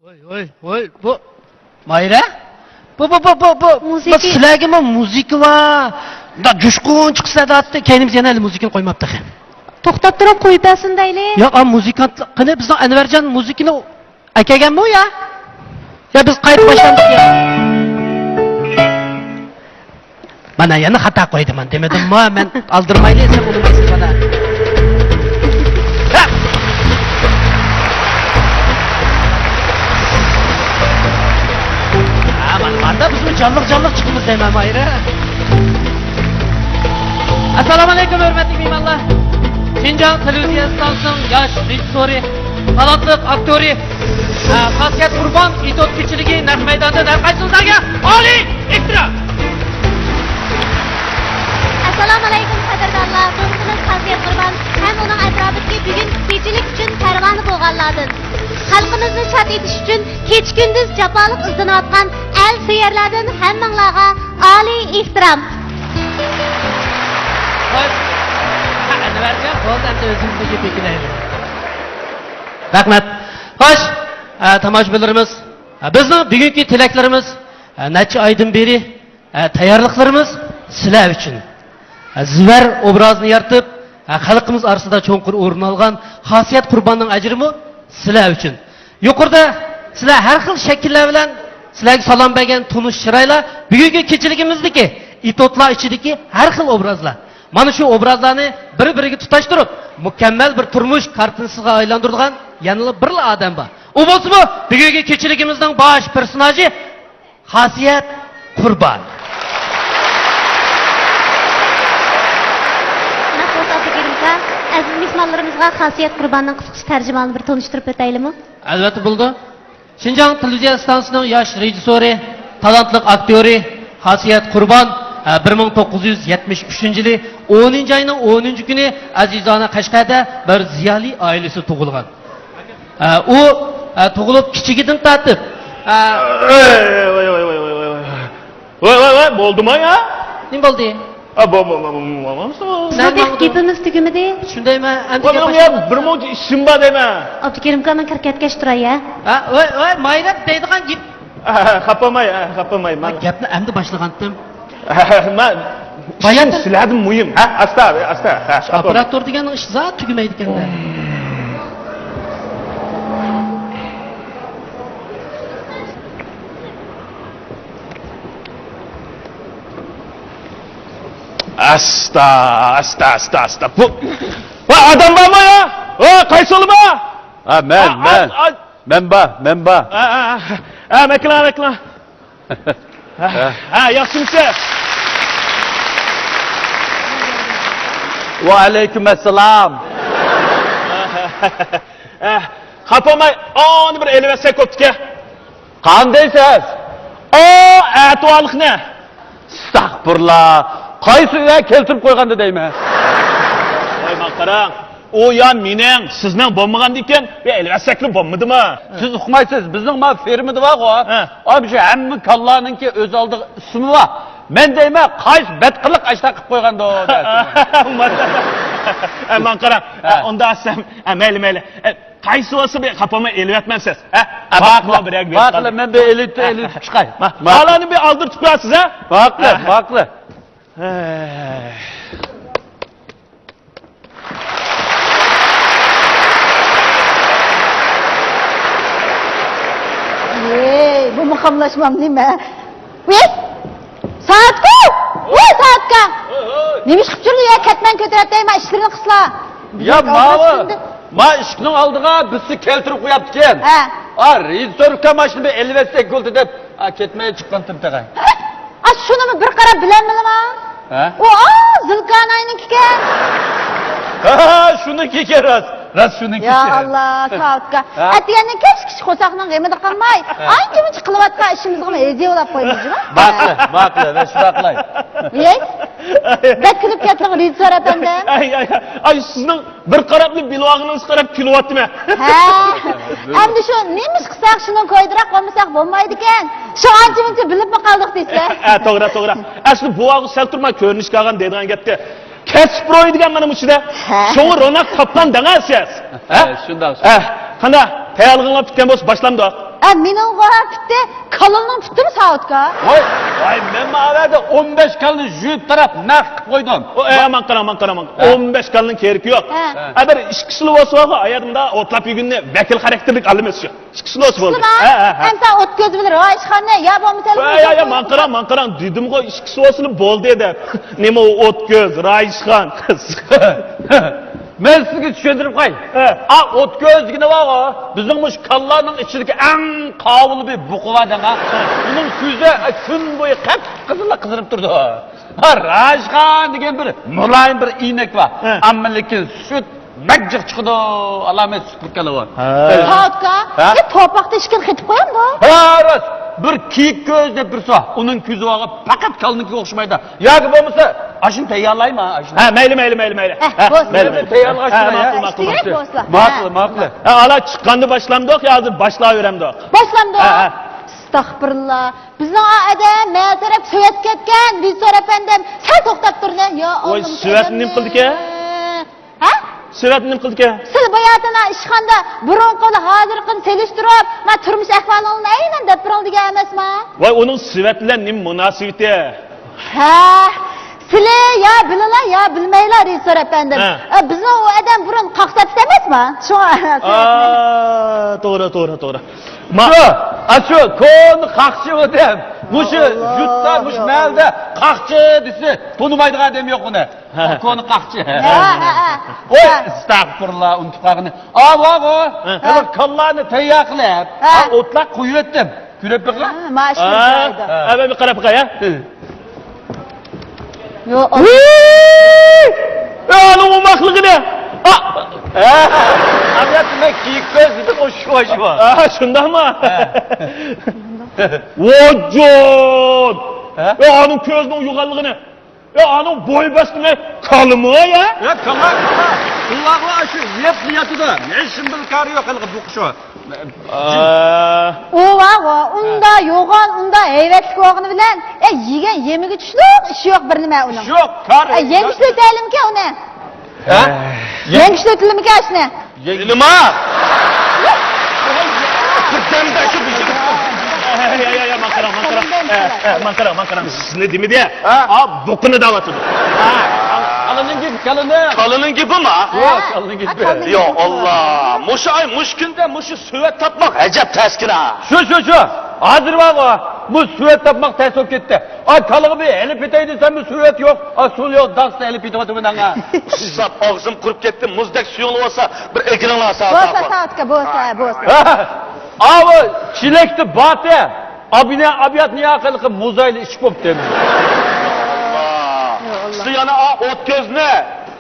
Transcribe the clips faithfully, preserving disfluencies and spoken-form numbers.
ۋاي، ۋاي، ۋاي، بۇ ماھىرە؟ بۇ، بۇ، بۇ، بۇ، بۇ، بۇ مۇزىكا. سىلەرگىمۇ مۇزىكا ۋە دا جۇشقۇن چىقسا دەتتى، كەينىمىزدە يەنە ھەلى مۇزىكىنى قويماپتۇ تېخى. توختاپ تۇرۇپ قويۇپ بەرسۇن دەيلى. ياق، ئا، مۇزىكانت، قېنى بىزنىڭ ئەنۋەرجان مۇزىكىنى ئەكەلگەنمۇ يا؟ يا بىز قايتا باشلاندۇق يا؟ مانا يەنە خاتا قويدى، مانا دېمىدىممۇ مەن ئالدىرىمايلى، سەن ئۇنىمايسەن مانا. ھە! ھە، مانا باردا بىزمۇ جانلىق-جانلىق چىقىمىز دەيمەن، ماھىرە. ئەسسالامۇئەلەيكۇم، ھۆرمەتلىك مېھمانلار! شىنجاڭ تېلېۋىزىيە ئىستانسىسىنىڭ ياش رېژىسسورى، تالانتلىق ئاكتيورى، ھە، خاسىيەت قۇربان ئېتوت كېچىلىكى نەق مەيدانىدا ھەر قايسىڭلارغا ئالىي ئېھتىرام! ئەسسالامۇئەلەيكۇم، قەدىردانلار! بۇ قىلىق خاسىيەت قۇربان ھەم ئۇنىڭ ئەتراپىدىكى بۈگۈنكى كېچىلىك ئۈچۈن پەرۋانە بولغانلاردىن. خەلقىمىزنى شاد ئېتىش ئۈچۈن كېچە-كۈندۈز جاپالىق ئىزدىنىۋاتقان ئەل سۆيەرلەردىن ھەممىڭلارغا ئالىي ئېھتىرام! خوش. ئەنۋەرجان، بولدى، ئەمدى ئۆزىمىزنىڭ گېپى كېلەيلى. رەھمەت. خوش، ئە، تاماشىبىنلىرىمىز، ئە، بىزنىڭ بۈگۈنكى تىلەكلىرىمىز، ئە، نەچچە ئايدىن بېرى، ئە، تەييارلىقلىرىمىز سىلەر ئۈچۈن. ئە، زىۋەر ئوبرازىنى يارىتىپ، ئە، خەلقىمىز ئارىسىدا چوڭقۇر ئورۇن ئالغان خاسىيەت قۇرباننىڭ ئەجرىمۇ سىلەر ئۈچۈن. يۇقىرىدا سىلەر ھەر خىل شەكىللەر بىلەن سىلەرگە سالام بەرگەن تونۇش چىرايلار، بۈگۈنكى كېچىلىكىمىزدىكى ئېتوتلار ئىچىدىكى ھەر خىل ئوبرازلار. مانا شۇ ئوبرازلارنى بىر-بىرىگە تۇتاشتۇرۇپ، مۇكەممەل بىر تۇرمۇش كارتىنىسىغا ئايلاندۇرىدىغان يەنىلا بىرلا ئادەم بار. ئۇ بولسىمۇ بۈگۈنكى كېچىلىكىمىزنىڭ باش پېرسوناژى خاسىيەت قۇربان. رەھمەت بولسا، ئابدۇكېرىم ئاكا، ئەزىز مېھمانلىرىمىزغا خاسىيەت قۇرباننىڭ قىسقىچە تەرجىمىھالىنى بىر تونۇشتۇرۇپ ئۆتەيلىمۇ؟ ئەلۋەتتە بولىدۇ. شىنجاڭ تېلېۋىزىيە ئىستانسىسىنىڭ ياش رېژىسسورى، تالانتلىق ئاكتيورى خاسىيەت قۇربان، ئە، بىر مىڭ توققۇز يۈز يەتمىش ئۈچىنچى يىلى ئونىنچى ئاينىڭ ئونىنچى كۈنى ئەزىزانە قەشقەردە بىر زىيالىي ئائىلىسىدە تۇغۇلغان. ئە، ئۇ، ئە، تۇغۇلۇپ كىچىكىدىن تارتىپ، ئە، ۋاي، ۋاي، ۋاي، بولدىما يا؟ نېمە بولدى؟ ئا، بو، بو، بو، بو، بو، بو. نېمە بولدى؟ گېپىمىز تۈگىمىدى. شۇندايمۇ؟ ئەمدى گەپ باشلىدى. بىر مۇنچە ئىشىم بار دەيمەن. ئابدۇكېرىم ئاكا، مەن كىرىپ كەتكەچ تۇراي يا. ھە، ۋاي، ۋاي، مايرەپ دەيدىغان گېپ. خاپا بولماي، خاپا بولماي. مەن گەپنى ئەمدى باشلىغانتىم. مەن باياتىن سىلەردىن مۇھىم. ھە، ئاستا، ئاستا. ھە، خاپا بولماي. ئاپپاراتور دېگەننىڭ ئىشى زادى تۈگىمەيدىكەن-دە. ئاستا، ئاستا، ئاستا، ئاستا. بۇ، ۋا، ئادەم بارمۇ يا؟ ۋا، قايسى ئۇلىما؟ ھە، مەن، ھە، مەن. ئاز، ئاز. مەن بار، مەن بار. ھە، ھە، ھە. ھە، مەكلا، مەكلا. ھە، ھە، ياخشىمسىز؟ ۋەئەلەيكۇم ئەسسالام. ھە، خاپا بولماي، ئانى بىر ئېلىۋەتسەك بوپتىكەن. قانداق دەيسىز؟ ئا، ئەتىۋارلىقنى. ئەستەغپۇرۇللا. قايسى ئۆيگە كەلتۈرۈپ قويغاندا دەيمەن. ۋاي، ماڭا قاراڭ. ئۇ يا مېنىڭ، سىزنىڭ بولمىغاندىكىن، بىر ئېلىۋەتسەكلا بولمىدىمۇ؟ سىز ئۇقمايسىز، بىزنىڭ ما فېرمىدا بارغۇ. ھە. ئا، مۇشۇ ھەممە كاللانىڭكى ئۆز ئالدىغا ئىسمى بار. مەن دەيمەن، قايسى بەتقىلىق ئاشۇنداق قىلىپ قويغاندۇ دەپ. ئە، ماڭا قاراڭ. ھە. ئە، ئۇنداق دېسەم، ئە، مەيلى، مەيلى. ئە، قايسى بولسا بىر خاپا بولماي ئېلىۋەتمەمسىز، ھە؟ ئە، باقلا، باقلا، بىر يەرگە باقلا، مەن بىر ئېلىۋېتىپ، ئېلىۋېتىپ چىقاي. باقلا. بالىنى بىر ئالدۇرتۇپ قويارسىز، ھە؟ باقلا، ھە. باقلا. ھەي. ۋەي، بۇ مۇقاملاشمام نېمە؟ ۋەي! سائەتكۇ! ۋەي، سائەتكە! ھوي، ھوي! نېمە ئىش قىلىپ جۈرنى يا؟ كەتمەن كۆتۈرەتتەي، ما ئىشلىرىنى قىسلا. يا، ماۋۇ، ما ئىشىكنىڭ ئالدىغا بىزنى كەلتۈرۈپ قويۇپتىكەن. ھە. ئا، رېژىسسور ئۇكام، ماشىنىنى بىر ئېلىۋەتسەك بولدى دەپ، ئا، كەتمەي چىققانتىم تېخى. ئا، شۇنىمۇ بىر قاراپ بىلەلمىدىما؟ ھە؟ ئۇ، ئا، زۇلكارناينىڭكىكەن. ھە، شۇنىڭكىكەن راست. راست شۇنىڭكى. يا ئاللا، سائەتكە. ھە؟ ئەتىگەندىن كەچكىچە قورساقنىڭ غېمىدە قالماي، ھە، ئانچە-مۇنچە قىلىۋاتقان ئىشىمىزغىمۇ ھېزى بولاپ قويمىز جۇمۇ. ماقۇل، ماقۇل، مەن شۇنداق قىلاي. يەي، بەك كۈلۈپ كەتتىڭ، رېژىسسور ئەپەندىم. ئاي، ئاي، ئاي، سىزنىڭ بىر قاراپلا بىلىۋالغىنىڭىزغا قاراپ كۈلۈۋاتىمەن. ھە، ئەمدى شۇ نېمە ئىش قىلساق شۇنىڭ كويىدىراق بولمىساق بولمايدىكەن. شۇ ئانچە-مۇنچە بىلىپمۇ قالدۇق دېسە. ھە، توغرا، توغرا. ئەسلى بوۋاغۇ سەل تۇرماي كۆرۈنۈشكە ئالغان دەيدىغان گەپتى. كەسىپ روھى دېگەن مانا مۇشۇدە. ھە. شۇڭا روناق تاپقان دەڭە سىز. ھە؟ ھە، شۇنداق، ھە، شۇنداق. قانداق؟ تەييارلىقىڭلار پۈتكەن بولسا باشلامدۇق؟ ئە، مېنىڭغۇ پۈتتى، كاللىنىڭ پۈتتىمۇ ساۋۇتكا؟ ۋاي، ۋاي، مەن ماۋۇ يەردە ئون بەش كاللىنى يۇيۇپ تاراپ نەق قىلىپ قويدۇم. ئو، ئە، ماڭ قاراڭ، ماڭ قاراڭ، ماڭ. ھە. ئون بەش كاللىنىڭ كېرىكى يوق. ھە. ئە، بىر ئىككى سلوۋا بارغۇ، ئايادىمدا ئوتلاپ يۈرگىنىنى ۋەكىل خاراكتېرلىك ئالىمىز شۇ. ئىككى سلوۋا بولدى. ئىككىسىما؟ ھە، ھە، ھە. ئەمسە ئوت كۆزى بىلەن رايىشخاننى يا بولمىسا ھە، يا، يا، ماڭ قاراڭ، ماڭ قاراڭ، دېدىمغۇ، ئىككى سلوۋا بولدى دەپ. نېمە ئۇ ئوت كۆز، رايىشخان؟ مەن سىزگە چۈشەندۈرۈپ قوياي. ھە. ئا، ئوت كۆز دېگىنى بارغۇ، بىزنىڭ مۇشۇ كاللانىڭ ئىچىدىكى ئەڭ قاۋۇل بىر بۇقا بار دەڭ، ھە. ئۇنىڭ كۆزى، ئە، كۈن بويى قىپقىزىللا قىزىرىپ تۇرىدۇ. ھە، رايىشخان دېگەن بىر مۇلايىم بىر ئىنەك بار. ھە. ئەمما لېكىن سۈت بەك جىق چىقىدۇ، ئالامەت سۈتلۈك كالا بۇ. ھە. ھە. ھە، ئۇكا، ھە؟ ئە، توپاقتا ئىككىنى قېتىپ قويامدۇ؟ ھە، راست. بىر كىيىك كۆز دەپ بىرسى بار. ئۇنىڭ كۆزى بارغۇ، پەقەت كالىنىڭكىگە ئوخشىمايدۇ. ياكى بولمىسا، ئاشۇنى تەييارلايمەن، ئاشۇنى. ھە، مەيلى، مەيلى، مەيلى، مەيلى. ھە، ھە، بولسۇن. مەيلى، مەيلى. تەييارلىغاچ ھە، ماقۇل، ماقۇل، ماقۇل. بولسا. ماقۇل، ھە. ماقۇل. ھە، ئالا چىققاندا باشلامدۇق يا ھازىر باشلاپ يۈرەمدۇق؟ باشلامدۇق. ھە، ھە. ئەستەغپۇرۇللا. بىزنىڭ ئادەم مەن تەرەپ سۆۋەتكە كەتكەن، ۋىزور ئەپەندىم. سەل توختاپ تۇرنى. يا ۋاي، ئاللام، سۆۋەتنى نېمە قىلدىكەن؟ ھە؟ سۆۋەتنى نېمە قىلدىكەن؟ سىلى باياتىنا ئىشخانىدا بۇرۇنقى بىلەن ھازىرقىنى سېلىشتۇرۇپ، ما تۇرمۇش ئەھۋالىڭلارنى ئەينەن دەپ بېرىڭ دېگەن ئەمەسما؟ ۋاي، ئۇنىڭ سۆۋەت بىلەن نېمە مۇناسىۋىتى؟ ھە، سىلى يا بىلىلا يا بىلمەيلا، رېژىسسور ئەپەندىم. ھە. ئە، بىزنىڭ ئۇ ئادەم بۇرۇن قاقچاپچى ئەمەسما؟ شۇڭا. ئا، توغرا، توغرا، توغرا. ما- شۇ، ئاشۇ كونا قاقچى ئادەم. مۇشۇ يۇرتتا، مۇشۇ مەھەللىدە قاقچى دېسە تونۇمايدىغان ئادەم يوق ئۇنى. ھە. كونا قاقچى. ھە، ھە، ھە. ۋوي، ئەستەغپۇرۇللا، ئۇنتۇپ قالغىنى. ئاۋۇ، ھە. ھە، كاللانى تەييار قىلىپ، ھە. ئا، ئوتلاپ قويۇۋەتتىم. كۆرۈپ بېقىڭ. ھە، مانا شۇ ھە. ھە، بىر قاراپ باقاي، ھە. ھە. يو، ۋىي! ئە، ئانىڭ ئوماقلىقىنى. ئا! ھە. ئابىيات، مەن كىيىك كۆز دېدىم، ئۇ شۇ، شۇ. ئا، شۇنداقمۇ؟ ھە. ۋاجان! ھە؟ ئە، ئانىڭ كۆزىنىڭ يوغانلىقىنى. يا، ئانىڭ بوي باسقىنى كالىمۇ يا؟ يا، كالا، كالا. قۇلاقلار شۇ يەپلا ياتىدۇ. ھېچنېمە بىر كارى يوق ھېلىقى بۇقا شۇ. ئا. ئۇ ۋاغۇ، ئۇندا يوغان، ئۇندا ھەيۋەتلىك بولغىنى بىلەن، ئە، يېگەن يېمىگە چۈشلۈك ئىشى يوق بىر نېمە ئۇنىڭ. شۇ كار. ئە، يەڭگۈشلىتەلىمىكەن ئۇنى؟ ھە؟ يەڭگۈشلىتىلىمىكەن شۇنى؟ نېمە؟ بىردەمدە شۇ بېشىم. يا، يا، يا، ماڭ قاراڭ، ماڭ قاراڭ. ئە، ئە، ماڭ قاراڭ، ماڭ قاراڭ. سىزنى دېمىدى. ھە؟ ئا، بۇقىنى دەۋاتىدۇ. ھە. كالىنىڭ گېپى، كالىنىڭ. كالىنىڭ گېپىما؟ ھە، كالىنىڭ گېپى. يا ئاللا، مۇشۇ ئاي، مۇشۇ كۈندە مۇشۇ سۆۋەت تاپماق ئەجەب تەسكىنا. شۇ، شۇ، شۇ. ھازىر بارغۇ، بۇ سۆۋەت تاپماق تەس بولۇپ كەتتى. ئا، كالىغا بىر ئېلىپ كېتەي دېسەم، بىر سۆۋەت يوق. ئا، سۇ يوق، داغسىدا ئېلىپ كېتىۋاتىمەن ئاڭا. ئۇسساپ، ئاغزىم قۇرۇپ كەتتى، مۇزدەك سۈيۈڭلار بولسا، بىر ئەكىرىڭلار ساۋۇت. بولسا، ساۋۇتكا، بولسا، بولسا. ئاۋۇ چېلەكتە باتە، ئابىنە، ئابىياتنى ياقىلىقى مۇزايلى ئىچىپ بوپتۇ. سىلى يەنە ئا، ئوت كۆزنى،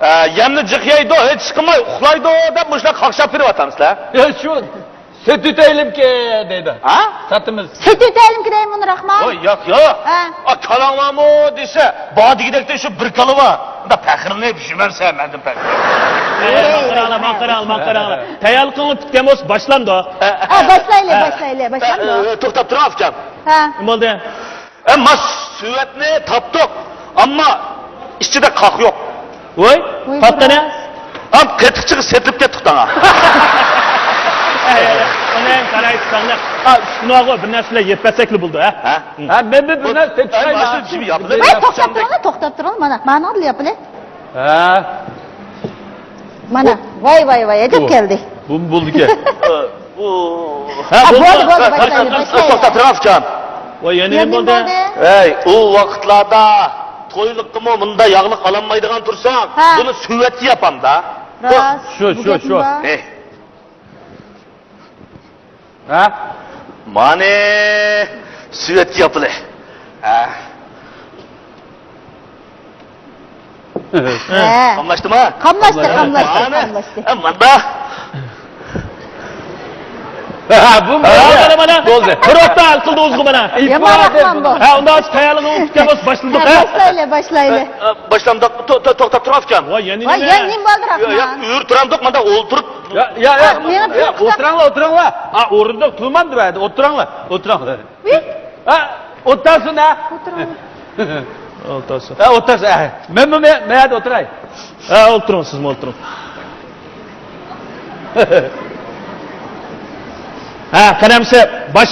ئە، يەمنى جىق يەيدۇ، ھېچ قىلماي ئۇخلايدۇ دەپ مۇشۇنداق قاقشاپ بېرىۋاتامسىلەر؟ ئە، شۇ. سېتىۋېتەيلىمكى دەيدۇ. ھە؟ ساتىمىز. سېتىۋېتەيلىمكى دەيمۇ راخمان. ۋاي، ياق، ياق. ھە. ئا، كالاڭ بارمۇ دېسە، بار دېگۈدەكتە شۇ بىر كالا بار. ئۇندا پەخىرلىنىپ يۈرمەمسەن مەندىن پەخىرلىنىپ. ماڭ قاراڭلار، ماڭ قاراڭلار، ماڭ قاراڭلار. تەييارلىقىڭلار پۈتكەن بولسا باشلامدۇق. ھە، باشلايلى، باشلايلى، باشلامدۇق. ئە، توختاپ تۇرۇڭ، ئاكام. ھە. نېمە بولدى؟ ئە، ماس سۆۋەتنى تاپتۇق، ئەمما ئىچىدە قاق يوق. ۋاي، ۋاي، تاپتى نە؟ ئەم، قېتىقچىغا سېتىلىپ كەتتۇق داڭا. ئەي، ئەي، ئەي، ئۇنى ھەم قارايسىز داڭا. ئا، شۇنىغۇ بىر نەرسىلەر يەپ بەرسەكلا بولىدۇ، ھە؟ ھە؟ ھە، مەن بىر، بىر نەرسە سېتىپ چىقايمەن. ۋاي، توختاپ تۇرۇڭ، توختاپ تۇرۇڭ، مانا، مانا ياپىلى. ھە. مانا، ۋاي، ۋاي، ۋاي، ئەجەب كەلدى. بۇمۇ بولدىكەن. ھە، بولدى، بولدى، باشلايلى، باشلايلى. توختاپ تۇرۇڭ، ئۇكام. ۋاي، يەنە نېمە بولدى؟ ئەي، ئۇ ۋاقىتلاردا تويلۇققىمۇ مۇنداق ياغلىق ئالالمايدىغان تۇرساڭ، بۇنى سۆۋەتكە ياپامدا. راست. شۇ، شۇ، شۇ. ھە؟ مانى سۆۋەتكە ياپىلى. ھە. ھە. قاملاشتىما؟ قاملاشتى، قاملاشتى، قاملاشتى. ھە، ماندا. ھە، بۇ مانا، مانا. بولدى. قۇرۇقتا ھەل قىلدى ئۆزىگە مانا. يامان راخمان بۇ. ھە، ئۇنداق قاياقلىقىڭ پۈتكەن بولسا باشلىدۇق، ھە. باشلايلى، باشلايلى. باشلامدۇق، توختاپ تۇرۇڭ، ئۇكام. ۋاي، يەنە نېمە؟ ۋاي، يەنە نېمە بولدى، راخمان؟ يۈرۈپ تۇرامدۇق، ماندا ئولتۇرۇپ. يا، يا، يا. ئولتۇراڭلار، ئولتۇراڭلار. ئا، ئورۇندۇق تۇرمامدۇ بۇ يەردە؟ ئولتۇراڭلار، ئولتۇراڭلار. ھە، ئولتۇرسۇن، ھە. ئولتۇراڭلار. ئولتۇرسۇن. ھە، ئولتۇرسۇن، ھە. مەنمۇ مەن، مەن يەردە ئولتۇراي. ھە، ئولتۇرۇڭ، سىزمۇ ئولتۇرۇڭ. ھە، قېنى ئەمسە باش